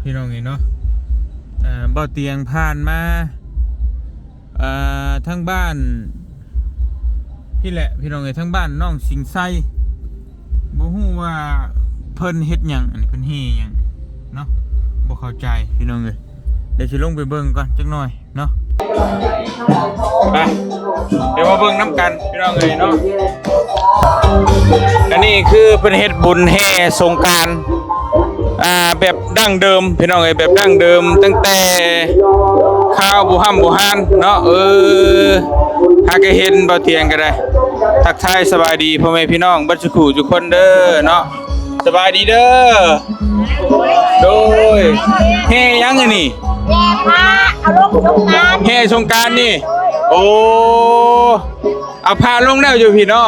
ພີ່ນ້ອງເອີຍເນາະ. ເອີ ເບົາຕຽງຜ່ານມາ ເອີ ທາງບ້ານ ພີ້ແຫຼະພີ່ນ້ອງເອີຍ ທາງບ້ານນ້ອງສິງໄຊ ບໍ່ຮູ້ວ່າເພິ່ນເຮັດຫຍັງ ອັນນີ້ເພິ່ນແຫ່ຫຍັງເນາະ ບໍ່ເຂົ້າໃຈພີ່ນ້ອງເອີຍ. ດຽວຊິລົງໄປເບິ່ງກ່ອນຈັກໜ່ອຍເນາະ. ໄປ ດຽວມາເບິ່ງນຳກັນພີ່ນ້ອງເອີຍເນາະ. ອັນນີ້ຄືເພິ່ນເຮັດບຸນແຫ່ສົງການ ອ່າ ແບບດັ້ງເດີມພີ່ນ້ອງເອີຍ ແບບດັ້ງເດີມຕັ້ງແຕ່ຄາວບູຮຳບູຮານເນາະ. ເອີ ຫາກະເຫັນເບົາຕຽງກະໄດ້ ທັກທາຍສະບາຍດີພໍ່ແມ່ພີ່ນ້ອງເບິດສູ່ຜູ້ສູ່ຄົນເດີເນາະ. ສະບາຍດີເດີ. ໂດຍ ແຫ່ຫຍັງອັນນີ້? ແຫ່ພະ ເອົາລົງສົງການ ແຫ່ສົງການນີ້ ໂອ້ ເອົາພະລົງແລ້ວຢູ່ພີ້ເນາະ.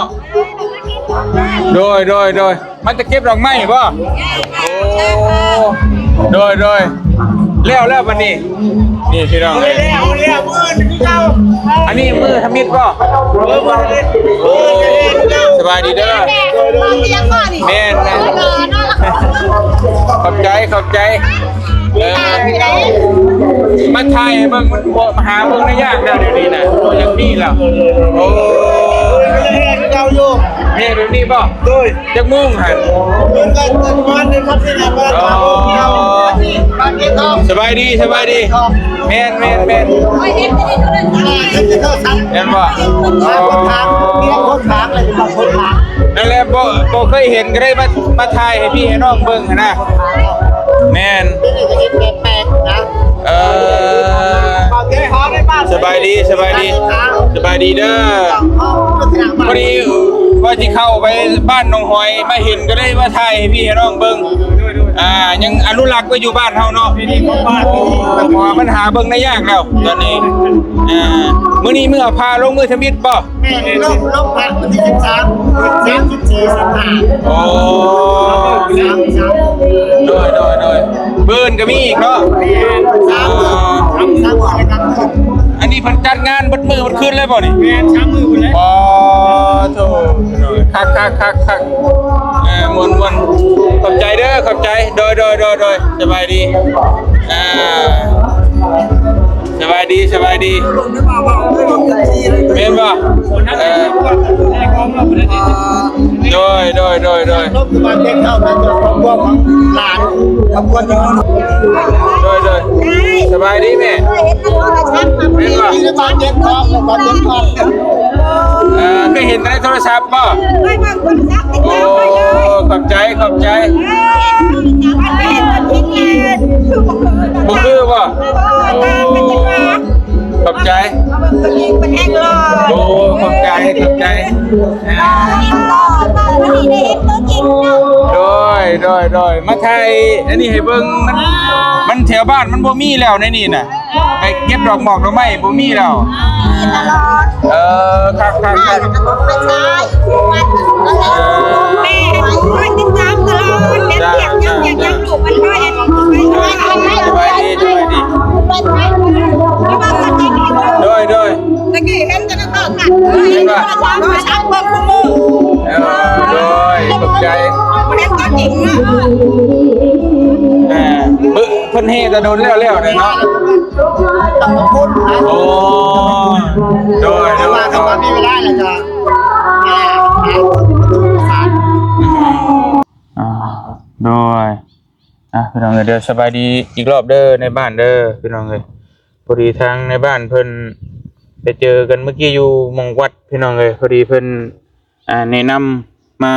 ໂດຍ ໂດຍ ໂດຍ ມາແຕ່ເກັບດອກໄມ້ບໍ? ໂອ້ ໂດຍ ໂດຍ ແລ້ວ ແລ້ວບັດນີ້ ນີ້ພີ່ນ້ອງເອີຍ ແລ້ວ ແລ້ວ ມື້ອື່ນຄືເກົ່າ. ອັນນີ້ມື້ທຳອິດບໍ? ເອີ ມື້ທຳອິດ ໂອ້ ສະບາຍດີເດີ. ແມ່ນ ແມ່ນ ຂອບໃຈ ຂອບໃຈ. ເອີ ມາຖ່າຍໃຫ້ເບິ່ງ ມັນບໍ່ ມາຫາເບິ່ງໄດ້ຍາກແລ້ວດຽວນີ້ນະ ບໍ່ຢາກມີແລ້ວ. ໂອ້ ເຮັດຄືເກົ່າຢູ່ ເຮັດແບບນີ້ບໍ່? ໂດຍ ຈັກໂມງຫັ້ນ? ເພິ່ນກໍເປີດປະມານໜຶ່ງຄັບ ນີ້ນະ ປະມານ ອໍ ສາມໂມງເຊົ້າ. ສະບາຍດີ ສະບາຍດີ. ແມ່ນ ແມ່ນ ແມ່ນ ແມ່ນບໍ່? ຄົນທາງ ເປັນຄົນທາງເລີຍ ເປັນຄົນທາງ. ນັ້ນແຫຼະ ບໍ່ ບໍ່ເຄີຍເຫັນກໍໄດ້ມາ ມາຖ່າຍໃຫ້ພີ່ໃຫ້ນ້ອງເບິ່ງຫັ້ນນະ. ແມ່ນ ເປັນເອກະນິກແປກໆນະ. ເອີ ສະບາຍດີ ສະບາຍດີ ສະບາຍດີເດີ. ພໍດີວ່າຊິເຂົ້າໄປບ້ານໜອງຫອຍ ມາເຫັນກໍເລີຍມາຖ່າຍໃຫ້ພີ່ໃຫ້ນ້ອງເບິ່ງ. ອ່າ ຍັງອະນຸລັກໄວ້ຢູ່ບ້ານເຮົາເນາະ ເພາະວ່າມັນຫາເບິ່ງໄດ້ຍາກແລ້ວຕອນນີ້. ອ່າ ມື້ນີ້ມື້ເອົາພະລົງມື້ທຳອິດບໍ່? ແມ່ນ ລົງ ລົງພະວັນທີສິບສາມ ສາມສິບສີ່ ສິບຫ້າ. ໂອ້ ສາມ ສາມ ໂດຍ ໂດຍ ໂດຍ ມື້ອື່ນກໍມີອີກເນາະ. ແມ່ນ ສາມມື້ ສາມມື້ໃນກາງຄືນ. ອັນນີ້ເພິ່ນຈັດງານເບິດມື້ເບິດຄືນເລີຍບໍ່ນີ້? ແມ່ນ ສາມມື້ພຸ້ນແຫຼະ. ອໍ ໂທ້ ຄັກໆໆໆ. ເອີ ມ່ວນໆ ຂອບໃຈເດີ ຂອບໃຈ. ໂດຍ ໂດຍ ໂດຍ ໂດຍ ສະບາຍດີ. ອ່າ ສະບາຍດີ ສະບາຍດີ. ແມ່ນບໍ່? ເອີ ໂດຍ ໂດຍ ໂດຍ ໂດຍ ໂດຍ ໂດຍ. ສະບາຍດີແມ່. ແມ່ນບໍ່? ເອີ ເຄີຍເຫັນແຕ່ໃນໂທລະສັບບໍ່? ໂອ້ ຂອບໃຈ ຂອບໃຈ. ບໍ່ຄືບໍ່? ໂອ້ ຂອບໃຈ. ໂອ້ ຂອບໃຈ ຂອບໃຈ. ອ່າ ໂດຍ ໂດຍ ໂດຍ ມາຖ່າຍອັນນີ້ໃຫ້ເບິ່ງ. ມັນ ມັນແຖວບ້ານມັນບໍ່ມີແລ້ວໃນນີ້ນະ. ໄປເກັບດອກໝອກດອກໄມ້ບໍ່ມີແລ້ວ. ເອີ ຄັກໆໆ. ແມ່ຄອຍຕິດຕາມຕະຫຼອດ ແມ່ວຽກຫຍັງ ວຽກຫຍັງລູກມັນຄອຍ ສະບາຍດີ ສະບາຍດີ. ໂດຍ ໂດຍ ຕະກີ້ເຫັນແຕ່ໃນໂທລະທັດ ເຫັນບໍ່? ໂທລະທັດເບິ່ງຄູ່ມື້. ເອີ ໂດຍ ຂອບໃຈ. ບໍ່ເຫັນຕົວຈິງເນາະ. ເອີ ເພິ່ນແຫ່ແຕ່ດົນແລ້ວໆເນາະ. ໂອ້ ໂດຍ ໂດຍ ໂດຍ ມີເວລາແລ້ວກໍ ອ່າ ໂດຍ. ອ່າ ພີ່ນ້ອງເອີຍ ດຽວສະບາຍດີອີກລອບເດີ ໃນບ້ານເດີ ພີ່ນ້ອງເອີຍ. ພໍດີທາງໃນບ້ານເພິ່ນໄປເຈີກັນມື້ກີ້ຢູ່ໝ່ອງວັດ ພີ່ນ້ອງເອີຍ. ພໍດີເພິ່ນ ອ່າ ແນະນຳມາ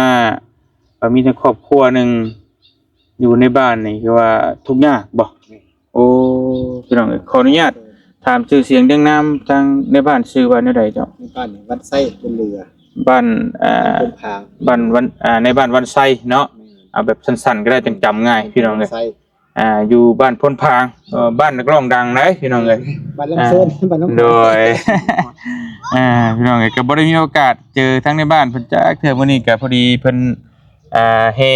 ວ່າມີທັງຄອບຄົວໜຶ່ງຢູ່ໃນບ້ານນີ້ ຄືວ່າທຸກຍາກບໍ່? ແມ່ນ. ໂອ້ ພີ່ນ້ອງເອີຍ ຂໍອະນຸຍາດຖາມຊື່ສຽງເລື່ອງນາມ ທາງໃນບ້ານຊື່ວ່າແນວໃດເຈົ້າ? ໃນບ້ານວັນໄຊ ບຸນເຫຼືອ ບ້ານ ອ່າ ພົນຜາງ ບ້ານວັນ ອ່າ ໃນບ້ານວັນໄຊເນາະ. ແມ່ນ. ເອົາແບບສັ້ນໆກໍໄດ້ ຈັ່ງຈຳງ່າຍ ພີ່ນ້ອງເອີຍ. ວັນໄຊ ອ່າ ຢູ່ບ້ານພົນຜາງ ເອີ ບ້ານນັກຮ້ອງດັງໃດ໋ ພີ່ນ້ອງເອີຍ. ບ້ານລຳເຊີນ ອ່າ ບ້ານໜອງ ໂດຍ ອ່າ ພີ່ນ້ອງເອີຍ ກໍບໍ່ໄດ້ມີໂອກາດເຈີທາງໃນບ້ານເພິ່ນຈັກເທື່ອ. ມື້ນີ້ກໍພໍດີເພິ່ນ ອ່າ ແຫ່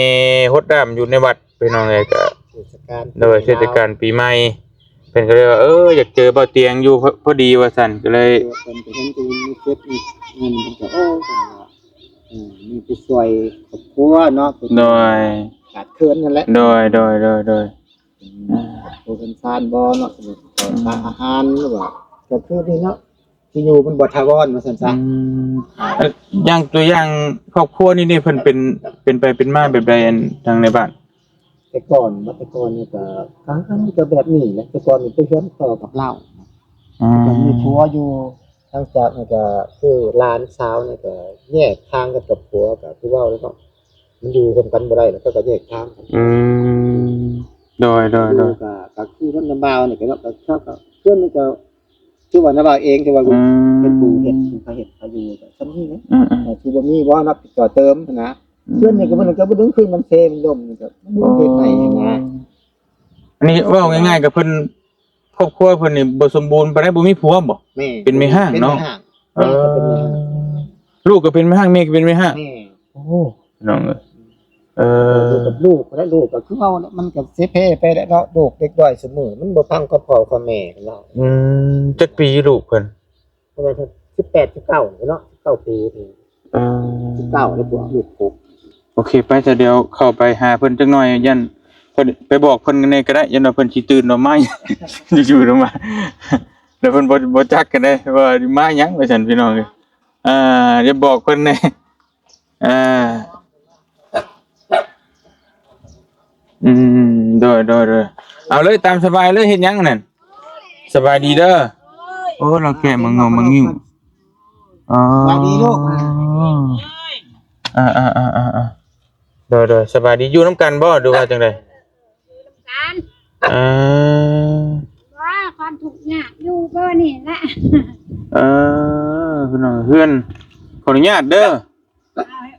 ຫົດນ້ຳຢູ່ໃນວັດ ພີ່ນ້ອງເອີຍ. ກໍ ເທດສະການ ໂດຍ ເທດສະການປີໃໝ່ ເພິ່ນກໍເລີຍວ່າ ເອີ ຢາກເຈີເບົາຕຽງຢູ່ ພໍ ພໍດີວ່າຊັ້ນ ກໍເລີຍ ເພິ່ນກໍເຫັນຢູ່ໃນເຟສນີ້ ເງິນເພິ່ນກໍ ໂອ້ ເພິ່ນວ່າ ເອີ ມີໄປຊ່ວຍຄອບຄົວເນາະ ໂດຍ ຂາດເຂີນນັ້ນແຫຼະ. ໂດຍ ໂດຍ ໂດຍ ໂດຍ. ອ່າ ຜູ້ເປັນຊານບໍ່ເນາະ ສະເພາະ ອືມ ສານອາຫານ ຫຼືວ່າ ກໍຄືນີ້ເນາະ ທີ່ຢູ່ມັນບໍ່ຖາວອນວ່າຊັ້ນຊະ. ອືມ ເອີ ຢ່າງຕົວຢ່າງຄອບຄົວນີ້ເດ້ ເພິ່ນເປັນ ເປັນໄປເປັນມາແບບໃດ ອັນ ທາງໃນບ້ານ? ແຕ່ກ່ອນ ແຕ່ກ່ອນນີ້ກໍ ກໍ ກໍແບບນີ້ແຫຼະ ແຕ່ກ່ອນນີ້ໄປເຮືອນຕໍ່ກັບລາວ ອືມ ກໍມີຜົວຢູ່ ຫຼັງຈາກນັ້ນກໍຄືຫຼານສາວນີ້ກໍແຍກທາງກັນກັບຜົວ ກໍຄືເວົ້າແລ້ວເນາະ ມັນຢູ່ຮ່ວມກັນບໍ່ໄດ້ ແລ້ວເຂົາກໍແຍກທາງກັນ. ອືມ ໂດຍ ໂດຍ ຢູ່ ໂດຍ ກໍ ກໍຄືນຳບ່າວນີ້ກໍເນາະ ກໍ ກໍ ກໍເຮືອນນີ້ກໍ ຄືວ່ານຳບ່າວເອງ ຄືວ່າ ອືມ ເປັນຜູ້ເຮັດ ເປັນພາເຮັດພາຢູ່ ກໍສ່ຳນີ້ນະ. ອືມໆ ເອີ ຄືບໍ່ມີບໍ່ຮັບຜິດຊອບເຕີມນະ. ອືມ ເຮືອນນີ້ກໍ ມັນກໍບໍ່ດຶງຄືນ ມັນເຊ ມັນລົ້ມ ມັນກໍບໍ່ເຮັດໃຫ້ນະ. ອໍ ອັນນີ້ເວົ້າງ່າຍໆ ກໍເພິ່ນ ຄອບຄົວເພິ່ນນີ້ບໍ່ສົມບູນປານໃດ ບໍ່ມີຜົວບໍ່? ແມ່ນ ເປັນແມ່ຮ້າງເນາະ. ເປັນແມ່ຮ້າງ ເອີ ເປັນແມ່ຮ້າງ ລູກກໍເປັນແມ່ຮ້າງ ແມ່ກໍເປັນແມ່ຮ້າງ. ແມ່ນ ໂອ້ ພີ່ນ້ອງເອີຍ ເອີ ຢູ່ກັບລູກ ແລະ ລູກກໍຄືເວົ້າແຫຼະ ມັນກໍເສເພໄປແຫຼະເນາະ ລູກເດັກນ້ອຍຊຸມື້ ມັນບໍ່ຟັງຄຳເວົ້າຄຳແມ່ເນາະ. ອືມ ຈັກປີລູກເພິ່ນ? ປະມານສິບແປດ ສິບເກົ້າເນາະ ສິບເກົ້າປີນີ້. ເອີ ສິບເກົ້າແລ້ວ ບວກລູກຫົກ. ໂອເຄ ໄປຊະ ດຽວເຂົ້າໄປຫາເພິ່ນຈັກໜ້ອຍ ຢ້ານເພິ່ນ ໄປບອກເພິ່ນແດ່ກໍໄດ້ ຢ້ານວ່າເພິ່ນຊິຕື່ນອອກມາ ຢູ່ໆ ອອກມາ ແລ້ວເພິ່ນບໍ່ ບໍ່ຈັກກັນເດ້ ວ່າມາຫຍັງວ່າຊັ້ນ ພີ່ນ້ອງເອີຍ. ອ່າ ດຽວບອກເພິ່ນແດ່. ອ່າ ອືມ ໂດຍ ໂດຍ ໂດຍ ເອົາເລີຍ ຕາມສະບາຍເລີຍ ເຮັດຫຍັງນັ້ນ? ສະບາຍດີເດີ. ໂອ້ ລາວແກະໝາກງໍໝາກງິ້ວ. ອໍ ສະບາຍດີລູກ. ອ່າໆໆໆ ໂດຍ ໂດຍ ສະບາຍດີ ຢູ່ນຳກັນບໍ່ ຫຼືວ່າຈັ່ງໃດ? ຢູ່ນຳກັນ. ອ່າ ວ່າຄວາມທຸກຍາກຢູ່ບໍ່ນີ້ແຫຼະ. ເອີ ພີ່ນ້ອງ ເຮືອນ ຂໍອະນຸຍາດເດີ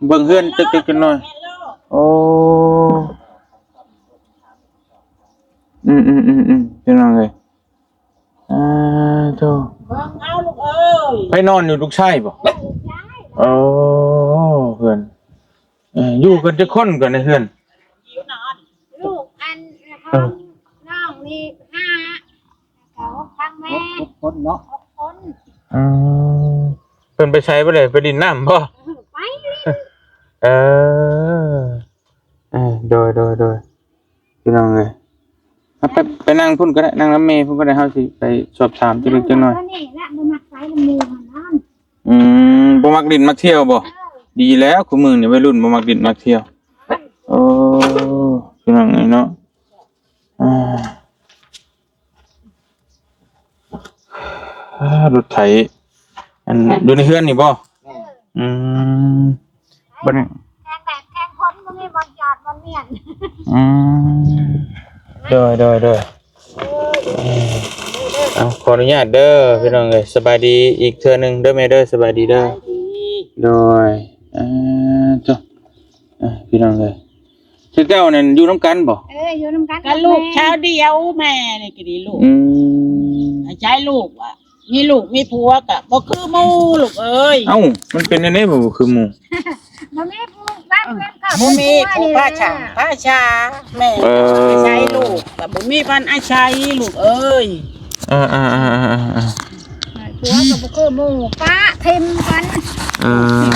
ເບິ່ງເຮືອນຈັກ ຈັກໜ້ອຍ. ໂອ້ ອືມໆໆໆ ພີ່ນ້ອງເອີຍ. ອ່າ ໂທ້ ເບິ່ງເອົາລູກເອີຍ. ໃຜນອນຢູ່ ລູກຊາຍບໍ່? ເອີ ລູກຊາຍ. ໂອ້ ເຮືອນ ເອີ ຢູ່ກັນຈັກຄົນກັນໃນເຮືອນ? ຢູ່ນອນ ລູກອັນ ເອີ ຂອງນ້ອງນີ້ຫ້າ ແລ້ວກໍຫົກທາງແມ່ ຫົກຄົນເນາະ ຫົກຄົນ. ອືມ ເພິ່ນໄປໃສບໍ່ໄດ້ ໄປຫຼິ້ນນ້ຳບໍ່? ເອີ ໄປຫຼິ້ນ. ເອີ ເອີ ໂດຍ ໂດຍ ໂດຍ ພີ່ນ້ອງເອີຍ. ເອົາໄປ ໄປນັ່ງພຸ້ນກໍໄດ້ ນັ່ງນຳແມ່ພຸ້ນກໍໄດ້ ເຮົາຊິໄປສອບຖາມຈັກເລັກຈັກນ້ອຍ. ນີ້ແຫຼະ ບໍ່ມັກໄປນຳໝູ່ຫັ້ນນອນ. ອືມ ບໍ່ມັກຫຼິ້ນມັກທ່ຽວບໍ່? ເອີ ດີແລ້ວ ຄຸມື້ນີ້ໄວລຸ້ນບໍ່ມັກຫຼິ້ນມັກທ່ຽວ. ເອີ ໂອ້ ພີ່ນ້ອງເອີຍເນາະ. ອ່າ ອ່າ ລົດໄຖ ອັນ ຢູ່ໃນເຮືອນນີ້ບໍ່? ແມ່ນ. ອືມ ບັດນີ້ ແຂ່ງແດດແຂ່ງຝົນ ບໍ່ມີບ່ອນຈອດບ່ອນມ້ຽນ. ອືມ ໂດຍ ໂດຍ ໂດຍ. ເອີ ເອົາ ຂໍອະນຸຍາດເດີ ພີ່ນ້ອງເອີຍ. ສະບາຍດີອີກເທື່ອໜຶ່ງເດີແມ່ເດີ ສະບາຍດີເດີ. ສະບາຍດີ. ໂດຍ ເອີ ເຈົ້າ ເອີ ພີ່ນ້ອງເອີຍ ເຈົ້ານັ້ນຢູ່ນຳກັນບໍ່? ເອີ ຢູ່ນຳກັນກັບລູກ ກັບແມ່ ຊາວດຽວ ແມ່ນີ້ກໍດີລູກ. ອືມ ໃຫ້ໃຈລູກວ່າ ມີລູກມີຜົວກະບໍ່ຄືໝູ່ລູກເອີຍ. ເອົ້າ ມັນເປັນແນວໃດບໍ່ຄືໝູ່? ບໍ່ມີຜູ້ພາເພື່ອນເຂົ້າ ບໍ່ມີຜູ້ພາຊ່າງພາຊາແມ່. ເອີ ໃຊ້ລູກກະບໍ່ມີພັນອາໄສລູກເອີຍ. ເອີໆໆໆໆ ໃຫ້ຜົວກະບໍ່ຄືໝູ່ ປະຖິ້ມກັນ. ເອີ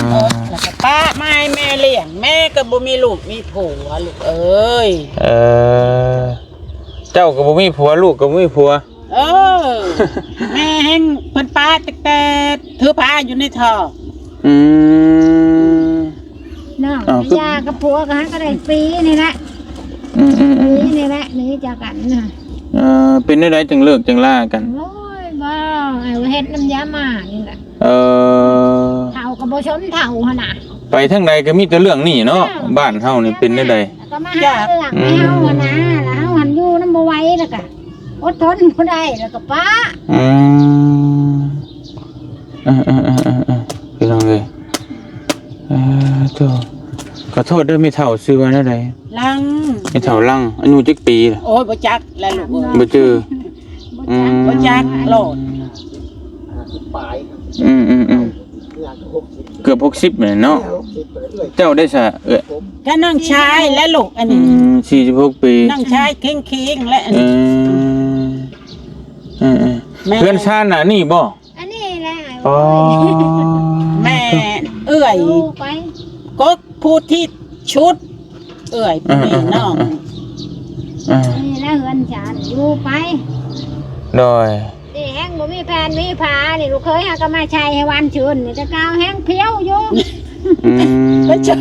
ແລ້ວກະປະມາໃຫ້ແມ່ລ້ຽງ ແມ່ກະບໍ່ມີລູກມີຜົວລູກເອີຍ. ເອີ ເຈົ້າກະບໍ່ມີຜົວ ລູກກະບໍ່ມີຜົວ. ເອີ ແມ່ແຮ່ງເພິ່ນປະຕັ້ງແຕ່ຖືພາຢູ່ໃນທ້ອງ. ອືມ ນ້ອງ ເອົ້າ ໄປຫຍ່າກັບຜົວກໍຫາກໍໄດ້ປີນີ້ແຫຼະ. ອືມໆໆ ປີນີ້ແຫຼະ ໜີຈາກກັນນະ. ເອີ ເປັນແນວໃດຈຶ່ງເລີກຈຶ່ງລາກັນ? ໂອ້ຍ ບໍ່ ເອົາເຮັດນ້ຳຢາມ້ານີ້ແຫຼະ. ເອີ ເຖົ້າກໍບໍ່ສົມເຖົ້າຫັ້ນນະ. ໄປທາງໃດກໍມີແຕ່ເລື່ອງນີ້ເນາະ. ເອີ ບ້ານເຮົານີ້ເປັນແນວໃດ? ກໍມາຫາເລື່ອງໃຫ້ເຮົາຫັ້ນນະ ແລ້ວເຮົາຫັ້ນຢູ່ນຳບໍ່ໄຫວ ແລ້ວກໍອົດທົນບໍ່ໄດ້ ແລ້ວກໍປະ. ອືມ ເອີໆໆໆ ພີ່ນ້ອງເອີຍ. ເອີ ໂທ້ ຂໍໂທດເດີ ແມ່ເຖົ້າຊື່ວ່າແນວໃດ? ລັງ. ແມ່ເຖົ້າລັງ ອາຍຸຈັກປີລະ? ໂອ້ຍ ບໍ່ຈັກແລ້ວລູກເອີຍ ບໍ່ຈື່. ອືມ ບໍ່ຈັກໂລດ. ອືມໆໆ ເກືອບຫົກສິບແມ່ນເນາະ. ເຈົ້າໄດ້ສະເອື້ອຍ? ກະນ້ອງຊາຍແລະລູກອັນນີ້. ອືມ ສີ່ສິບຫົກປີ ນ້ອງຊາຍເຄັ່ງໆແລະອັນນີ້. ເອີ ເອີໆ ແມ່ ເຮືອນຊານອັນນີ້ບໍ່? ອັນນີ້ແຫຼະ. ອໍ ແມ່ເອື້ອຍ ໄປ ກໍຜູ້ທີ່ຊຸດ ເອື້ອຍ ເອີ ແມ່ນ້ອງ ເອີ ອ່າ ນີ້ແຫຼະເຮືອນຊານ ຢູ່ໄປ ໂດຍ ນີ້ແຮງບໍ່ມີແຜ່ນມີຝາ ນີ້ລູກເຂີຍຫາກໍມາໃຊ້ໃຫ້ຫວານຊື່ນ ນີ້ແຕ່ເກົ່າແຮງພຽວຢູ່ ອືມ ໄປເຈີ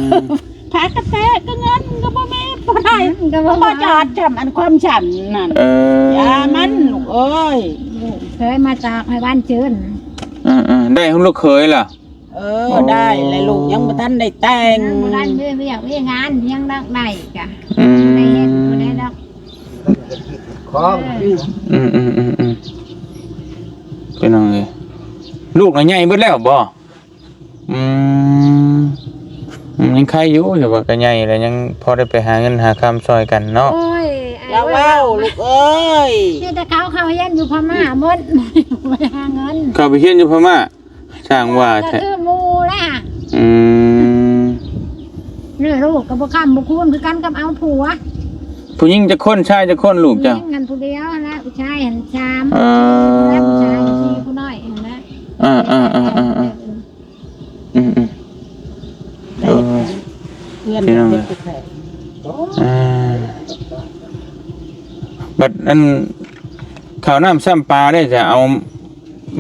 ຜາກະແຕະກໍເງິນກໍບໍ່ມີ ບໍ່ໄດ້ ມັນກໍບໍ່ ບໍ່ຈອດຈຳອັນຄວາມສັນນັ້ນ ເອີ ຢ່າມັນລູກເອີຍ ລູກເຂີຍມາຕອກໃຫ້ຫວານຊື່ນ ເອີໆ ໄດ້ຂອງລູກເຂີຍລະ ເອີ ໂອ້ ໄດ້ແລ້ວ ລູກຍັງບໍ່ທັນໄດ້ແຕ່ງ ຍັງບໍ່ທັນມີວຽກມີງານ ຍັງດອກໄດ້ກະ ອືມ ບໍ່ໄດ້ເຮັດບໍ່ໄດ້ດອກ ຂອງ ເອີ ອືມໆໆໆ ພີ່ນ້ອງເອີຍ ລູກນະໃຫຍ່ເບິດແລ້ວບໍ່? ອືມ ອືມ ຍັງໄຄຢູ່ ແຕ່ວ່າກໍໃຫຍ່ແລ້ວ ຍັງພໍໄດ້ໄປຫາເງິນຫາຄຳຊ່ອຍກັນເນາະ ໂອ້ຍ ຢ່າເວົ້າລູກເອີຍ ມີແຕ່ເຂົາເຂົ້າຮຽນຢູ່ພະມ້າໝົດ ໄປຫາເງິນ ເຂົາໄປຮຽນຢູ່ພະມ້າ ຊ່າງວ່າແທ້ ກໍຄືໝູ່ແຫຼະ ອືມ ນີ້ລູກກໍບໍ່ຄ້ຳບໍ່ຄູນຄືກັນກັບເອົາຜົວ ຜູ້ຍິງຈັກຄົນ ຊາຍຈັກຄົນ ລູກເຈົ້າ? ຜູ້ຍິງຫັ້ນຜູ້ດຽວຫັ້ນແຫຼະ ຜູ້ຊາຍຫັ້ນສາມ ເອີ ຜູ້ຊາຍສີ່ ຜູ້ນ້ອຍຫັ້ນແຫຼະ ເອີໆໆໆ ອືມໆ ເອີ ເພື່ອນ ພີ່ນ້ອງເອີຍ ອ່າ ບັດອັນ ເຂົ້ານ້ຳຊ້ຳປາໄດ້ ຈະເອົາ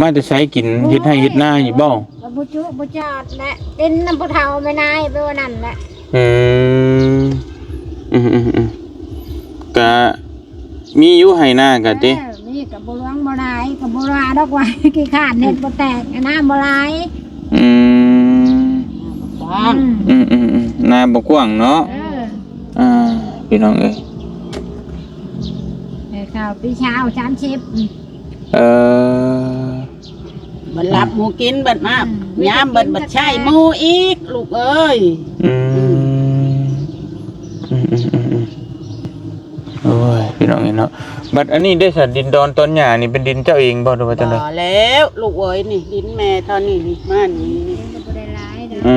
ມາແຕ່ໃສກິນ ເຮັດໄຮ່ເຮັດນາຢູ່ບໍ່? ກໍບໍ່ຈຸບໍ່ຈອດແຫຼະ ເປັນນຳຜູ້ເຖົ້າແມ່ນາຍ ແປວ່ານັ້ນແຫຼະ ອືມ ອືມໆ ກະ ມີຢູ່ໄຮ່ນາກະຕິ ເອີ ມີກະບໍ່ຫຼວງບໍ່ຫຼາຍ ກະບໍ່ວ່າດອກວ່າຂີ້ຄ້ານເຮັດບໍ່ແຕກ ນາບໍ່ຫຼາຍ ອືມ ກວ້າງ ອືມໆໆ ນາບໍ່ກວ້າງເນາະ ເອີ ອ່າ ພີ່ນ້ອງເອີຍ ໃຫ້ເຂົ້າປີຊາວ ສາມສິບ ເອີ ບັດລັບໝູ່ກິນ ບັດມາ ອືມ ຍາມບັດ ບັດໃຊ້ໝູ່ອີກ ລູກເອີຍ ອືມ ອືມໆໆ ໂອ້ຍ ພີ່ນ້ອງເອີຍເນາະ ບັດອັນນີ້ເດ້ຊະ ດິນດອນຕອນຫຍ້ານີ້ເປັນດິນເຈົ້າເອງບໍ່ ຫຼືວ່າຈັ່ງໃດ? ບໍ່ແລ້ວລູກເອີຍ ນີ້ດິນແມ່ເທົ່ານີ້ນີ້ ມານີ້ນີ້ ດິນກໍບໍ່ໄດ້ຫຼາຍເດີ ອື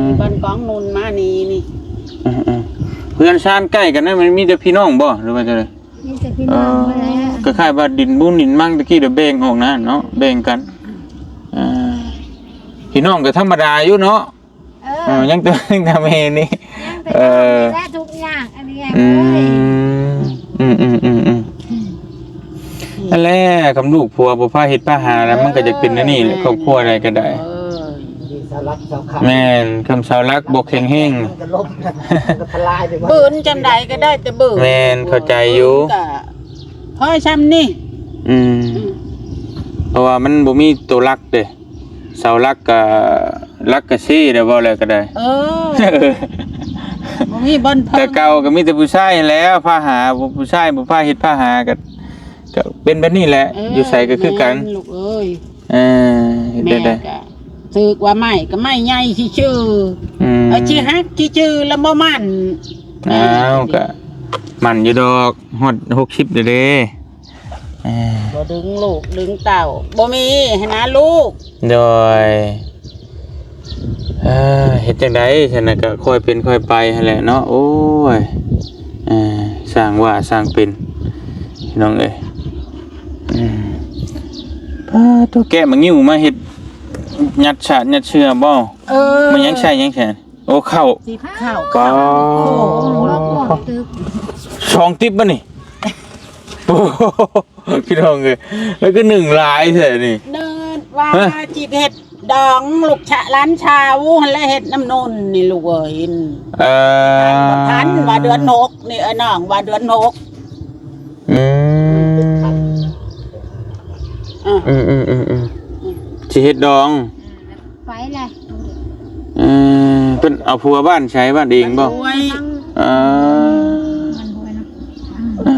ມ ບ້ານກອງນຸ່ນມານີ້ນີ້ ອືມໆ ເຮືອນຊານໃກ້ກັນນັ້ນ ມັນມີແຕ່ພີ່ນ້ອງບໍ່ ຫຼືວ່າຈັ່ງໃດ? ມີແຕ່ພີ່ນ້ອງ ເອີ ເພິ່ນແຫຼະ ກໍຄ້າຍວ່າດິນບຸນດິນມັງຕະກີ້ ດຽວແບ່ງອອກນະເນາະ ແບ່ງກັນ ອ່າ ພີ່ນ້ອງກໍທຳມະດາຢູ່ເນາະ ເອີ ເອີ ຍັງແຕ່ ຍັງແຕ່ແມ່ນີ້ ຍັງແຕ່ ເອີ ແລະທຸກຍາກອັນນີ້ ອື ເອີຍ ອືມໆໆໆ ອືມ ນັ້ນແຫຼະ ຄຳລູກຜົວບໍ່ພາເຮັດພາຫາແລ້ວ ເອີ ມັນກໍຈະເປັນແນວນີ້ແຫຼະ ແມ່ນ ຄອບຄົວໃດກໍໄດ້ ເອີ ມີເສົາຫຼັກເສົາຄ້ຳ ແມ່ນ ຄຳເສົາຫຼັກບໍ່ແຂງແຮງ ມັນກໍລົ້ມ ມັນກໍທະລາຍໄປໝົດ ບືນຈັ່ງໃດກໍໄດ້ແຕ່ບືນ ແມ່ນ ເຂົ້າໃຈຢູ່ ບືນກໍພໍຊ່ຳນີ້ ອືມ ອືມ ເພາະວ່າມັນບໍ່ມີໂຕຫຼັກເດ້ ເສົາຫຼັກກໍ ຫຼັກກະເຊແລ້ວ ເວົ້າແລ້ວກໍໄດ້ ເອີ ບໍ່ມີບ່ອນເພິ່ງ ແຕ່ເກົ່າກໍມີແຕ່ຜູ້ຊາຍຫັ້ນແຫຼະ ພາຫາ ຜູ້ຊາຍບໍ່ພາເຮັດພາຫາ ກໍ ກໍເປັນແບບນີ້ແຫຼະ ເອີ ຢູ່ໃສກໍຄືກັນ ແມ່ນລູກເອີຍ ເອີ ເຮັດໄດ້ ແມ່ກໍຖືກວ່າໄມ້ກໍໄມ້ໃຫຍ່ຊື່ໆ ອືມ ເອີ ຊິຫັກຊື່ໆ ແລ້ວບໍ່ໝັ້ນ ອ້າວ ກໍໝັ້ນຢູ່ດອກ ຮອດຫົກສິບແລ້ວເດ້ ເອີ ບໍ່ດຶງລູກດຶງເຕົ້າ ບໍ່ມີຫັ້ນນະລູກ ໂດຍ ເອີ ເຮັດຈັ່ງໃດຊັ້ນນະ ກໍຄ່ອຍເປັນຄ່ອຍໄປຫັ້ນແຫຼະເນາະ ໂອ້ຍ ເອີ ຊ່າງວ່າຊ່າງເປັນ ພີ່ນ້ອງເອີຍ ອືມ ປາໂທ້ ແກະໝາກງິ້ວມາເຮັດ ຍັດສາດຍັດເຊື່ອບໍ່? ເອີ ມັນຍັງໃຊ້ຫຍັງແຊ? ໂອ້ ເຂົ້າ ຕິບເຂົ້າ ປາ ໂອ້ ສອງຕິບບໍ່ນີ້? ໂອ້ ພີ່ນ້ອງເອີຍ ມັນຄືໜຶ້ງຫຼາຍແທ້ນີ້ ເນີດວ່າ ຮະ ຊິເຮັດດອງລູກຊະ ຫຼານສາວຫັ້ນແຫຼະ ເຮັດນຳນຸ່ນນີ້ລູກເອີຍ ເອີ ທັນວ່າເດືອນຫົກນີ້ ເອີ ນ້ອງວ່າເດືອນຫົກ ອືມ ອືມ ອືມ ອືມ ອືມ ອືມ ຊິເຮັດດອງ ໄປແຫຼະ ເອີ ເພິ່ນເອົາຜົວບ້ານໃສ ບ້ານເອງບໍ່? ບ້ານຫ້ວຍ ເອີ ບ້ານຫ້ວຍເນາະ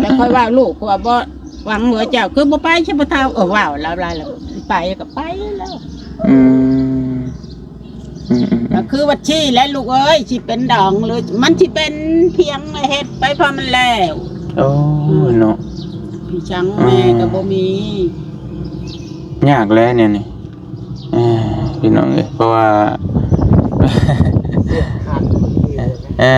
ແລ້ວຂ້ອຍວ່າລູກວ່າບໍ່ຫວັງຫົວເຈົ້າ ຄືບໍ່ໄປຊະບໍ່ເຖົ້າ ເອີ ເວົ້າລາວຫຼາຍແລ້ວ ໄປກໍໄປແລ້ວ ອືມ ອືມໆໆ ກໍຄືວ່າຊີ້ແຫຼະລູກເອີຍ ຊິເປັນດອງ ຫຼືມັນຊິເປັນພຽງ ເຮັດໄປພໍມັນແລ້ວ ໂອ້ຍເນາະ ພີ່ຊັງແມ່ກໍບໍ່ມີ ຍາກແຫຼະແນວນີ້ ເອີ ພີ່ນ້ອງເອີຍ ເພາະວ່າ ເອີ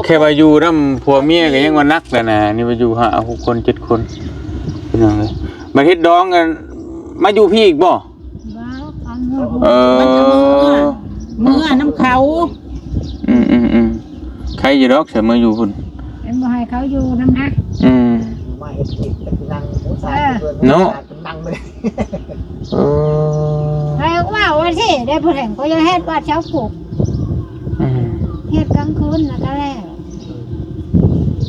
ແຄ່ວ່າຢູ່ນຳຜົວເມຍກໍຍັງວ່າໜັກແລ້ວນະ ນີ້ວ່າຢູ່ຫ້າຫົກຄົນເຈັດຄົນ ພີ່ນ້ອງເອີຍ ບັດເຮັດດອງກັນ ມາຢູ່ພີ້ອີກບໍ່? ບໍ່ ເອີ ມັນກໍເມືອ ເມືອນຳເຂົາ ອືມໆໆ ໃຄ ຢູ່ດອກ ເສຍເມືອຢູ່ພຸ້ນ ເພິ່ນບໍ່ໃຫ້ເຂົາຢູ່ນຳນະ ອືມ ມາເຮັດກິນເປັນນັ່ງ ໂອ້ ສາ ເອີ ເນາະ ສາເປັນນັ່ງເລີຍ ເອີ ໃຜວ່າວ່າຊິໄດ້ຜູ້ແຫ່ງກໍຢ່າເຮັດວ່າເຈົ້າປຸກ ອືມ ເຮັດກາງຄືນນະກໍແລ້ວ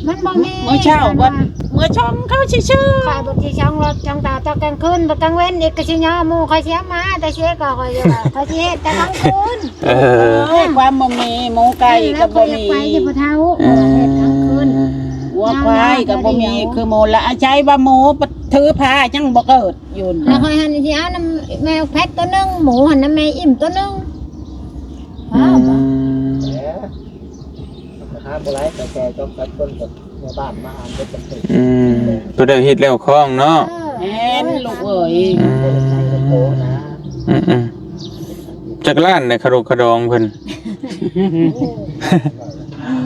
ມັນບໍ່ມີ ມື້ເຊົ້າ ເພິ່ນວ່າ ເມື່ອຊ່ອງເຂົາຊື່ໆ ຂ້ອຍບໍ່ຊິຊ່ອງລົດຊ່ອງຕາຕອນກາງຄືນ ບໍ່ກາງເວັນອີກກໍຊິຍໍໝູ່ຂ້ອຍເສຍມາ ແຕ່ເສຍກໍຂ້ອຍຢູ່ວ່າ ຂ້ອຍຊິເຮັດແຕ່ກາງຄືນ ເອີ ເອີຍ ຄວາມບໍ່ມີ ໝູໄກ່ກໍບໍ່ມີ ແມ່ນ ຂ້ອຍຢາກໄປຢູ່ຜູ້ເຖົ້າ ເອີ ເຮັດກາງຄືນ ງົວຄວາຍກໍບໍ່ມີ ຄືໝູລະ ອາໄສວ່າໝູຖືພາຍັງບໍ່ເກີດຢູ່ ແລ້ວຂ້ອຍຫັ້ນຊິເອົານຳແມ່ແພັດຕົວໜຶ່ງ ໝູຫັ້ນນຳແມ່ອີ່ມຕົວໜຶ່ງ ອືມ ເອີ ຫາບໍ່ຫຼາຍ ກໍແຕ່ສອງສາມຄົນກໍ ແມ່ບ້ານມາອ່ານເຮັດຈັງຊີ້ ອືມ ເພິ່ນໄດ້ເຮັດແລ້ວຄອງເນາະ ເອີ ແມ່ນລູກເອີຍ ອືມ ອືມໆ ຈັກລ້ານໃນຂະດົກຂະດອງເພິ່ນ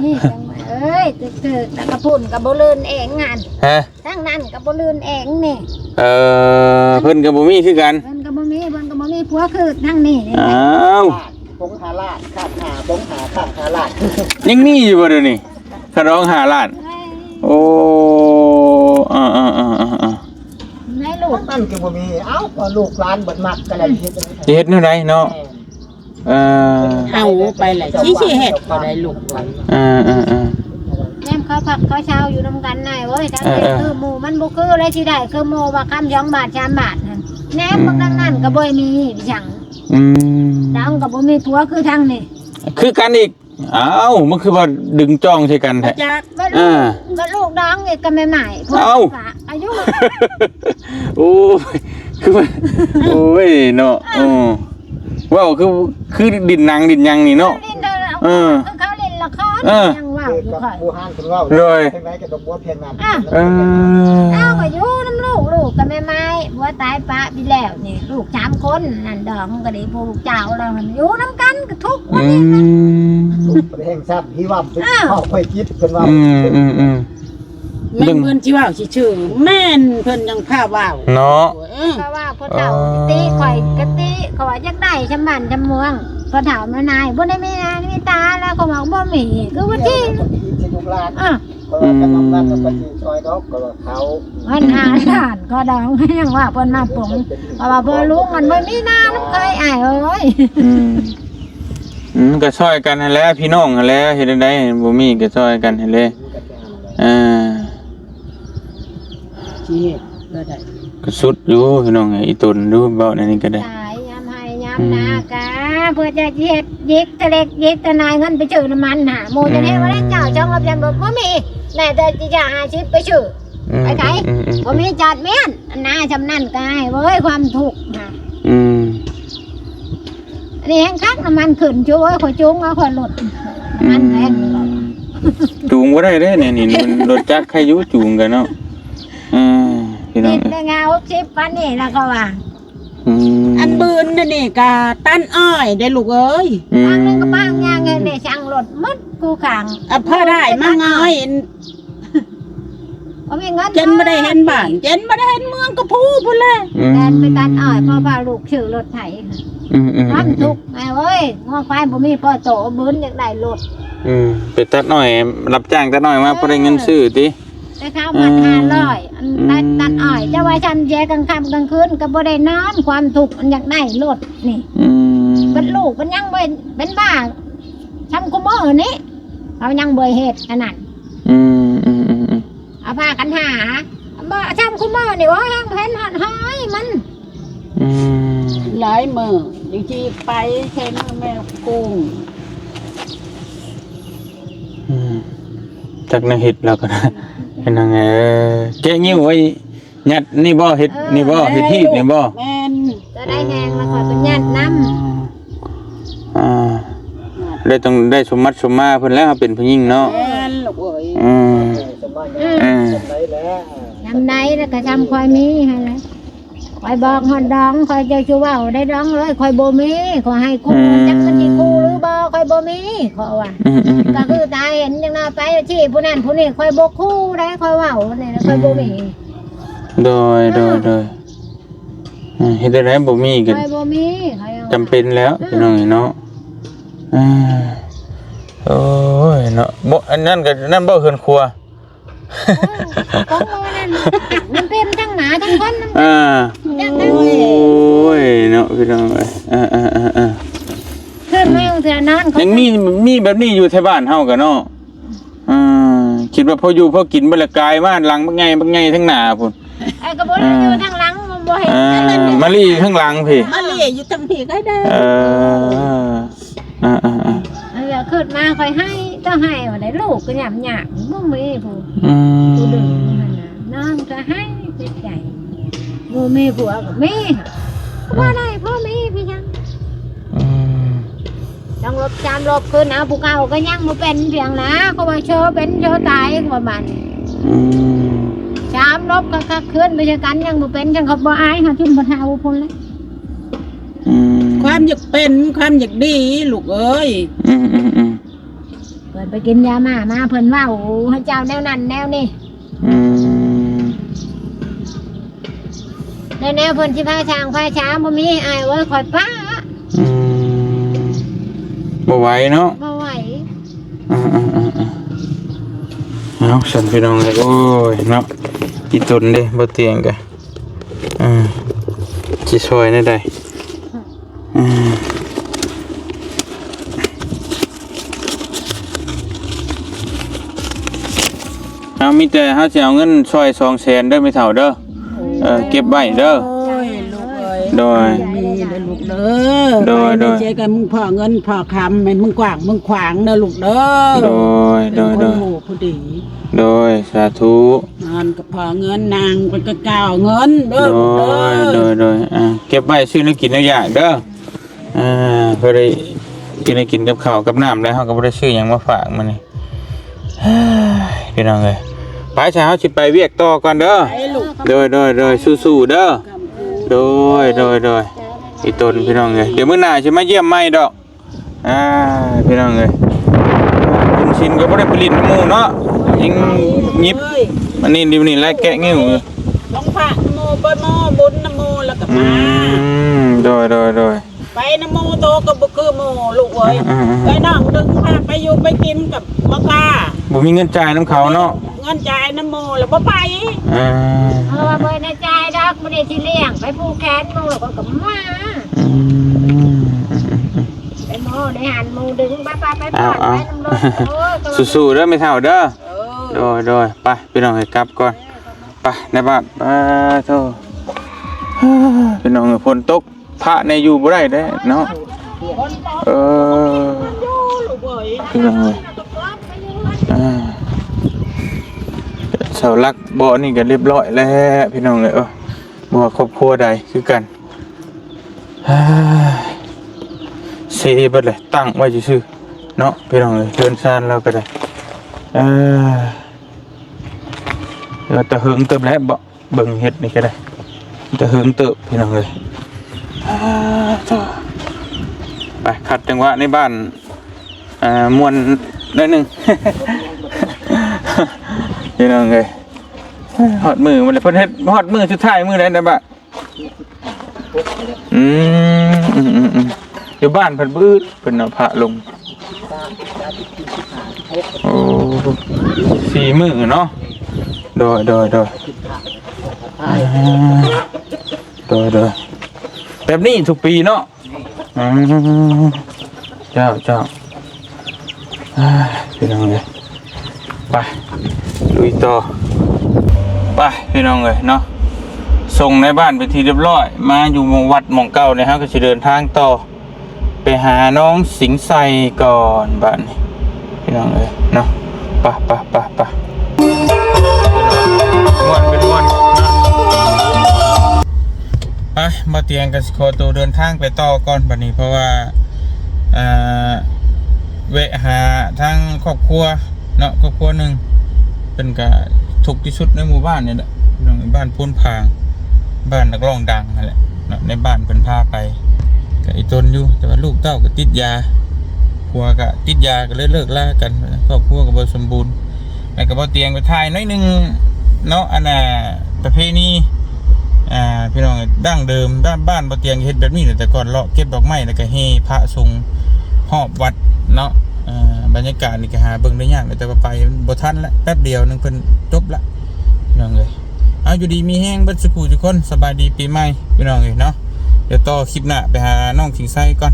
ນີ້ຈັ່ງວ່າ ເອີຍ ຖືກໆ ແລ້ວກໍພຸ້ນກໍບໍ່ລື່ນເອງຫັ້ນ ຮະ ທາງນັ້ນກໍບໍ່ລື່ນເອງນີ້ ເອີ ເພິ່ນກໍບໍ່ມີຄືກັນ ເພິ່ນກໍບໍ່ມີ ເພິ່ນກໍບໍ່ມີຜົວຄືທາງນີ້ນີ້ ອ້າວ ປົງຫ້າລ້ານ ຂ້າງຫ້າ ປົງຫ້າ ຂ້າງຫ້າລ້ານ ຍັງມີຢູ່ບໍ່ດຽວນີ້ ຂະດອງຫ້າລ້ານ ເອີຍ ໂອ້ ເອີໆໆໆ ໃນລູກນັ້ນກໍບໍ່ມີ ເອົ້າ ກໍລູກຫຼານເບິດມັກກໍໄດ້ເຮັດ ຊິເຮັດແນວໃດເນາະ ແມ່ນ ເອີ ເຮົາໄປແຫຼະ ຊິ ຊິເຮັດບໍ່ໄດ້ລູກ ເອີໆໆ ແນມເຂົາພັກເຂົາເຊົາຢູ່ນຳກັນນາຍເອີຍ ທາງນີ້ ເອີໆ ຄືໝູ່ມັນບໍ່ຄື ແລ້ວຊິໄດ້ຄືໝູ່ວ່າຄຳສອງບາດສາມບາດຫັ້ນ ແນມເບິ່ງທາງນັ້ນກໍບໍ່ມີຫຍັງ ອືມ ດອງກໍບໍ່ມີຜົວຄືທາງນີ້ ຄືກັນອີກ ອ້າວ ມັນຄືວ່າດຶງຈ້ອງໃສ່ກັນແທ້ ຈັກ ວ່າລູກ ອ່າ ວ່າລູກດອງອີກກັບແມ່ໝ້າຍ ເອົ້າ ອາຍຸ ໂອ້ຍ ຄືວ່າ ໂອ້ຍເນາະ ເອີ ເອີ ເວົ້າຄື ຄືຫຼິ້ນໜັງຫຼິ້ນຫຍັງນີ້ເນາະ ຫຼິ້ນເດີ ເອີ ຄືເຂົາຫຼິ້ນລະຄອນ ເອີ ຍັງເວົ້າຢູ່ຂ້ອຍ ຜູ້ຮ້ານເພິ່ນເວົ້າ ໂດຍ ຈັ່ງໃດກໍຕ້ອງບົວພຽງນັ້ນ ອ່າ ເອີ ເອົາ ກໍຢູ່ນຳລູກ ລູກກັບແມ່ໝ້າຍ ຜົວຕາຍປະໄປແລ້ວນີ້ ລູກສາມຄົນ ນັ້ນດອງກໍດີ ຜູ້ລູກເຈົ້າລາວຫັ້ນ ຢູ່ນຳກັນກໍທຸກ ອືມ ແຮງຊ້ຳທີ່ວ່າ ອ່າ ເອົາໄປຈິດເພິ່ນວ່າ ອືມໆໆ ແມ່ນເພິ່ນຊິເວົ້າຊື່ໆ ແມ່ນເພິ່ນຍັງພາເວົ້າເນາະ ເອີ ເພາະວ່າພໍ່ເຖົ້າຕິຂ້ອຍກະຕິ ເຂົາວ່າຢາກໄດ້ຊຳບ້ານຊຳເມືອງ ພໍ່ເຖົ້າແມ່ນາຍ ບໍ່ໄດ້ມີໜ້າມີຕາ ແລ້ວເຂົາວ່າບໍ່ມີ ຄືວ່າຈິ ເອີ ເຂົາວ່າຈະນຳນັ້ນກໍຊິຊ່ອຍດອກ ເຂົາວ່າເຂົາ ເພິ່ນຫາຫຼານກໍດອງ ຍັງວ່າເພິ່ນມາປົງ ເພາະວ່າພໍ່ລຸງມັນບໍ່ມີໜ້ານຳໃຜ ອ້າຍເອີຍ ອືມ ອືມ ກໍຊ່ອຍກັນຫັ້ນແຫຼະ ພີ່ນ້ອງຫັ້ນແຫຼະ ເຮັດແນວໃດ ບໍ່ມີກໍຊ່ອຍກັນຫັ້ນແຫຼະ ເອີ ຊິເຮັດແນວໃດ ກໍສຸດຢູ່ພີ່ນ້ອງເອີຍ ອີ່ຕົນຢູ່ ເວົ້າແນວນີ້ກໍໄດ້ ຕາຍຍາມໄຮ່ຍາມນາ ອືມ ກະເພື່ອຈະເຮັດຢິກຕະເລັກຢິກຕະໜ້ອຍ ເງິນໄປຊື້ນ້ຳມັນຫາ ໝູ່ຈະເຮັດວ່າໄດ້ ອືມ ເຈົ້າຈອງຮັບແລ້ວບໍ່ ບໍ່ມີ ໄດ້ແຕ່ຈະຫ້າສິບໄປຊື້ ອືມ ໄປຂາຍ ອືມ ອືມ ອືມ ບໍ່ມີຈາດແມ່ນ ອັນນາຊ່ຳນັ້ນກໍໃຫ້ເວີຍ ຄວາມທຸກຫາ ອືມ ອັນນີ້ແຮງຄັກ ນ້ຳມັນຂຶ້ນ ຈູເອີຍ ຂ້ອຍຈູງເອົາ ຂ້ອຍລົດ ນ້ຳມັນແພງ ອືມ ຈູງບໍ່ໄດ້ເດ້ ນີ້ ນີ້ ລົດຈັກໃຄຢູ່ຈູງກັນເນາະ ເອີ ພີ່ນ້ອງເອີຍ ເຮັດໄດ້ງາຫົກສິບປານນີ້ລະ ເຂົາວ່າ ອືມ ອັນບືນນີ້ກະຕັດອ້ອຍເດ້ລູກເອີຍ ອືມ ປາງໜຶ່ງກໍປາງຢ່າງເດ້ ຊ່າງລົດໝົດຄູ່ຂ້າງ ອະ ພໍໄດ້ມາງອຍ ບໍ່ມີເງິນ ເຈັນບໍ່ໄດ້ເຫັນບ້ານ ເຈັນບໍ່ໄດ້ເຫັນເມືອງກະພູພຸ້ນແຫຼະ ອືມ ແລ່ນໄປຕັດອ້ອຍ ເພາະວ່າລູກຊື້ລົດໄຖ ອືມໆໆ ຄວາມທຸກ ແມ່ເອີຍ ງົວຄວາຍບໍ່ມີພໍໂຕ ບືນຢາກໄດ້ລົດ ອືມ ໄປຕັດອ້ອຍ ຮັບຈ້າງຕັດອ້ອຍມາ ເອີ ພໍໄດ້ເງິນຊື້ຕິ ແຕ່ເຂົາມັດ ອືມ ຫ້າຮ້ອຍ ອັນຕັດ ອືມ ຕັດອ້ອຍ ຈະວ່າຊ່ຳເສຍກາງຄ່ຳກາງຄືນກໍບໍ່ໄດ້ນອນ ຄວາມທຸກມັນຢາກໄດ້ລົດນີ້ ອືມ ເປັນລູກເປັນຫຍັງບໍ່ເປັນບ້າ ຊ່ຳຄູ່ມື້ນີ້ ເຂົາຍັງບໍ່ເຮັດອັນນັ້ນ ອືມ ອືມ ອືມ ອືມ ເອົາພາກັນຫາ ບໍ່ ຊ່ຳຄູ່ມື້ນີ້ ໂອ້ຍ ຍັງບໍ່ເຫັນຮອດຮອຍມັນ ອືມ ຫຼາຍມື້ຍັງຊິໄປ ແຄ່ມື້ແມ່ກຸ້ງ ອືມ ຈັກແນວເຮັດແລ້ວກໍໄດ້ ເປັນຫຍັງ ເອີ ແກະງິ້ວໄວ້ ຍັດນີ້ບໍ່ ເຮັດ ເອີ ນີ້ບໍ່ ເຮັດຮີດນີ້ບໍ່ ແມ່ນ ຈະໄດ້ແຮງແລ້ວຂ້ອຍກໍຍັດນຳ ອ່າ ໄດ້ຕ້ອງໄດ້ສົມໝັດສົມມາເພິ່ນແລ້ວ ເຮົາເປັນຜູ້ຍິງເນາະ ແມ່ນລູກເອີຍ ອືມ ອືມ ເອີ ຊ່ຳໃດແລ້ວ ຊ່ຳໃດແລ້ວກໍຊ່ຳຂ້ອຍມີຫັ້ນແຫຼະ ຂ້ອຍບອກຮອດດອງ ຂ້ອຍຈະຊິເວົ້າໄດ້ດອງເອີຍ ຂ້ອຍບໍ່ມີ ຂໍໃຫ້ຄູ່ ອືມ ຈັກມັນຊິຄູ່ຫຼືບໍ່ ຂ້ອຍບໍ່ມີ ຂ້ອຍວ່າ ອືມໆໆ ກໍຄືຕາເຫັນຈັ່ງນັ້ນ ໄປຊີ້ຜູ້ນັ້ນຜູ້ນີ້ ຂ້ອຍບໍ່ຄູ່ໄດ໋ ຂ້ອຍເວົ້ານີ້ ອືມ ຂ້ອຍບໍ່ມີ ໂດຍ ໂດຍ ໂດຍ ເອີ ເຮັດໄດ້ໃດ ບໍ່ມີກໍ ຂ້ອຍບໍ່ມີ ຂ້ອຍ ຈຳເປັນແລ້ວ ເອີ ພີ່ນ້ອງເອີຍເນາະ ເອີ ໂອ້ຍເນາະ ບໍ່ ອັນນັ້ນກໍນັ້ນບໍ່ ເຮືອນຄົວ ຂອງເຮົານັ້ນ ມັນເຕັມທັງໝາທັງຄົນນຳກັນ ອ່າ ຈັກນະ ໂອ້ຍເນາະ ພີ່ນ້ອງເອີຍ ເອີໆໆໆ ເຮືອນເຮົາເທື່ອນອນ ຍັງມີ ມີແບບນີ້ຢູ່ແຖວບ້ານເຮົາກໍເນາະ ອ່າ ຄິດວ່າພໍຢູ່ພໍກິນເບິດລະ ກາຍມາຫຼັງບັກໃຫຍ່ ບັກໃຫຍ່ທາງໜ້າພຸ້ນ ເອີ ກໍບໍ່ໄດ້ຢູ່ທາງຫຼັງ ມັນບໍ່ເຫັນ ອ່າ ມາລີຢູ່ທາງຫຼັງພີ້ ມາລີຢູ່ທາງພີ້ກໍໄດ້ ເອີ ອ່າໆໆ ເອີ ຂຶ້ນມາຂ້ອຍໄຫ້ ຕ້ອງໄຫ້ວ່າໄດ້ ລູກກໍຍາກ ບໍ່ມີຜູ້ ອືມ ຜູ້ດຶງຫັ້ນນະ ນອນກໍໄຫ້ເຈັບໃຈ ບໍ່ມີຜົວກໍມີ ບໍ່ໄດ້ ບໍ່ມີ ເປັນຫຍັງ ອືມ ຕ້ອງລົບ ສາມລົບຄືນ ເອົາຜູ້ເກົ່າກໍຍັງບໍ່ເປັນພຽງນະ ເຂົາວ່າໂຊເປັນໂຊຕາຍ ເຂົາວ່າມັນ ອືມ ສາມລົບກໍຄັກຄືນໄປຄືກັນ ຍັງບໍ່ເປັນ ຈັ່ງເຂົາບໍ່ອາຍ ເຮົາຖິ້ມບໍ່ເທົ່າພຸ້ນແຫຼະ ອືມ ຄວາມຢາກເປັນ ຄວາມຢາກດີ ລູກເອີຍ ອືມໆໆ ເພິ່ນໄປກິນຢາມ້າມາ ເພິ່ນເວົ້າໃຫ້ເຈົ້າແນວນັ້ນແນວນີ້ ອືມ ແນວໆ ເພິ່ນຊິພາຊ່າງພາຊາ ບໍ່ມີ ອ້າຍເອີຍ ຂ້ອຍປ້າ ອືມ ບໍ່ໄຫວເນາະ ບໍ່ໄຫວ ອ່າໆໆໆ ເອົາຊັ້ນພີ່ນ້ອງເອີຍ ໂອ້ຍເນາະ ອີ່ຕົນເດ້ ບໍ່ຕຽງກະ ອ່າ ຊິຊ່ອຍແນວໃດ ອ່າ ເຮົາມີແຕ່ເຮົາຊິເອົາເງິນຊ່ອຍສອງແສນເດີ ແມ່ເຖົ້າເດີ ເອີ ເກັບໄວ້ເດີ ໂອ້ຍ ລູກເອີຍ ໂດຍ ມີເດີລູກເດີ ໂດຍ ໂດຍ ໃຈກັນ ມຶງພໍເງິນພໍຄຳ ໃຫ້ມຶງກວ້າງມຶງຂວາງເດີລູກເດີ ໂດຍ ໂດຍ ເປັນຄົນ ໂດຍ ຮູ້ຜູ້ດີ ໂດຍ ສາທຸ ນອນກໍພໍເງິນ ນັ່ງກໍກ້າວເງິນເດີ ໂດຍ ໂດຍ ອ່າ ເກັບໄວ້ຊື້ແນວກິນແນວຢາກເດີ ອ່າ ພໍໄດ້ກິນ ໄດ້ກິນກັບເຂົ້າກັບນ້ຳແລ້ວ ເຮົາກໍບໍ່ໄດ້ຊື້ຫຍັງມາຝາກມື້ນີ້ ເຮີ້ຍ ພີ່ນ້ອງເອີຍ ໄປຊະ ເຮົາຊິໄປວຽກຕໍ່ກ່ອນເດີ ໄປລູກ ໂດຍ ໂດຍ ໂດຍ ສູ້ໆເດີ ໂດຍ ໂດຍ ໂດຍ ອີ່ຕົນ ພີ່ນ້ອງເອີຍ ດຽວມື້ໜ້າຊິມາຢ້ຽມໃໝ່ດອກ ອ່າ ພີ່ນ້ອງເອີຍ ບຸນສິນກໍບໍ່ໄດ້ໄປຫຼິ້ນນຳໝູ່ເນາະ ຍິງຍິບ ເອີຍ ອັນນີ້ຢູ່ນີ້ແຫຼະ ແກະງິ້ວຢູ່ ລົງພະນຳໝູ່ ໄປໝໍບຸນນຳໝູ່ ແລ້ວກໍມາ ອືມ ໂດຍ ໂດຍ ໂດຍ ໄປນຳໝູ່ໂຕກໍບໍ່ຄືໝູ່ ລູກເອີຍ ອືມໆໆ ໄປນ້ອງດຶງພາໄປຢູ່ໄປກິນກັບບໍ່ກ້າ ບໍ່ມີເງິນຈ່າຍນຳເຂົາເນາະ ເງິນຈ່າຍນຳໝູ່ແລ້ວບໍ່ໄປ ອືມ ເອີ ບໍ່ໄດ້ຈ່າຍດອກ ບໍ່ໄດ້ຊິລ້ຽງ ໄປຜູກແຂນໝູ່ແລ້ວກໍມາ ອືມ ໄປໝໍໃນຫັ້ນ ໝູ່ດຶງ ໄປໆໆ ເອົາ ໄປນຳລົດ ເອີ ສູ້ໆເດີແມ່ເຖົ້າເດີ ເອີ ໂດຍ ໂດຍ ໄປ ພີ່ນ້ອງເອີຍ ກັບກ່ອນ ໄປໃນບ້ານ ປາໂທ ພີ່ນ້ອງເອີຍ ຝົນຕົກ ພະແດ່ຢູ່ບໍ່ໄດ້ເດ້ເນາະ ເອີ ພີ່ນ້ອງເອີຍ ອ່າ ເສົາຫຼັກບໍ່ນີ້ກໍລຽບຮ້ອຍແລ້ວ ພີ່ນ້ອງເອີຍ ເອີ ບໍ່ວ່າຄອບຄົວໃດຄືກັນ ເອີ ເຊເບິດເລີຍ ຕັ້ງໄວ້ຊື່ໆເນາະ ພີ່ນ້ອງເອີຍ ເຮືອນຊານລາວກໍໄດ້ ເອີ ວ່າແຕ່ເຫິງເຕີບແລ້ວບໍ່ ເບິ່ງເຮັດນີ້ກໍໄດ້ ແຕ່ເຫິງເຕີບ ພີ່ນ້ອງເອີຍ ອ່າ ໂທ້ ໄປ ຂັດຈັງຫວະໃນບ້ານ ອ່າ ມ່ວນໜ້ອຍໜຶ່ງ ພີ່ນ້ອງເອີຍ ຮອດມື້ມັນແຫຼະ ເພິ່ນເຮັດຮອດມື້ສຸດທ້າຍມື້ໃດນະບາດ ອືມ ອືມໆໆ ຢູ່ບ້ານເພິ່ນບືດ ເພິ່ນເອົາພະລົງ ໂອ້ ສີ່ມື້ເນາະ ໂດຍ ໂດຍ ໂດຍ ອ່າ ໂດຍ ໂດຍ ແບບນີ້ທຸກປີເນາະ ອືມ ເຈົ້າ ເຈົ້າ ອ່າ ພີ່ນ້ອງເອີຍ ໄປ ລຸຍຕໍ່ ໄປ ພີ່ນ້ອງເອີຍເນາະ ສົ່ງນາຍບ້ານເປັນທີ່ຮຽບຮ້ອຍ ມາຢູ່ໝ່ອງວັດໝ່ອງເກົ່ານີ້ ເຮົາກໍຊິເດີນທາງຕໍ່ ໄປຫານ້ອງສິງໄຊກ່ອນບາດນີ້ ພີ່ນ້ອງເອີຍເນາະ ໄປ ໄປ ໄປ ໄປ ມ່ວນເປັນມ່ວນເນາະ ໄປ ບ່າວຕຽງກໍຊິຂໍໂຕເດີນທາງໄປຕໍ່ກ່ອນບາດນີ້ ເພາະວ່າ ອ່າ ແວະຫາທາງຄອບຄົວເນາະ ຄອບຄົວໜຶ່ງ ເພິ່ນກະທຸກທີ່ສຸດໃນໝູ່ບ້ານນີ້ແຫຼະ ພີ່ນ້ອງ ບ້ານໂພນຜາງ ບ້ານນັກຮ້ອງດັງຫັ້ນແຫຼະເນາະ ໃນບ້ານເພິ່ນພາໄປ ກະອີ່ຕົນຢູ່ ແຕ່ວ່າລູກເຕົ້າກະຕິດຢາ ຜົວກະຕິດຢາ ກະເລີຍເລີກລາກັນ ຄອບຄົວກະບໍ່ສົມບູນ ແລ້ວກະບໍ່ຕຽງໄປຖ່າຍໜ້ອຍໜຶ່ງເນາະ ອັນນ່າ ປະເພນີ ອ່າ ພີ່ນ້ອງ ດັ້ງເດີມ ບ້ານ ບ້ານບໍ່ຕຽງເຮັດແບບນີ້ແຫຼະ ແຕ່ກ່ອນເລາະເກັບດອກໄມ້ ແລ້ວກະແຫ່ພະສົງຮອບວັດເນາະ ອ່າ ບັນຍາກາດນີ້ກໍຫາເບິ່ງໄດ້ຍາກ ແຕ່ວ່າໄປບໍ່ທັນລະ ແປັບດຽວໜຶ່ງເພິ່ນຈົບລະ ພີ່ນ້ອງເອີຍ. ເອົາ ຢູ່ດີມີແຮງເບິດສູ່ຜູ້ສູ່ຄົນ ສະບາຍດີປີໃໝ່ ພີ່ນ້ອງເອີຍເນາະ. ດຽວຕໍ່ຄລິບໜ້າໄປຫານ້ອງສິງໄຊກ່ອນ.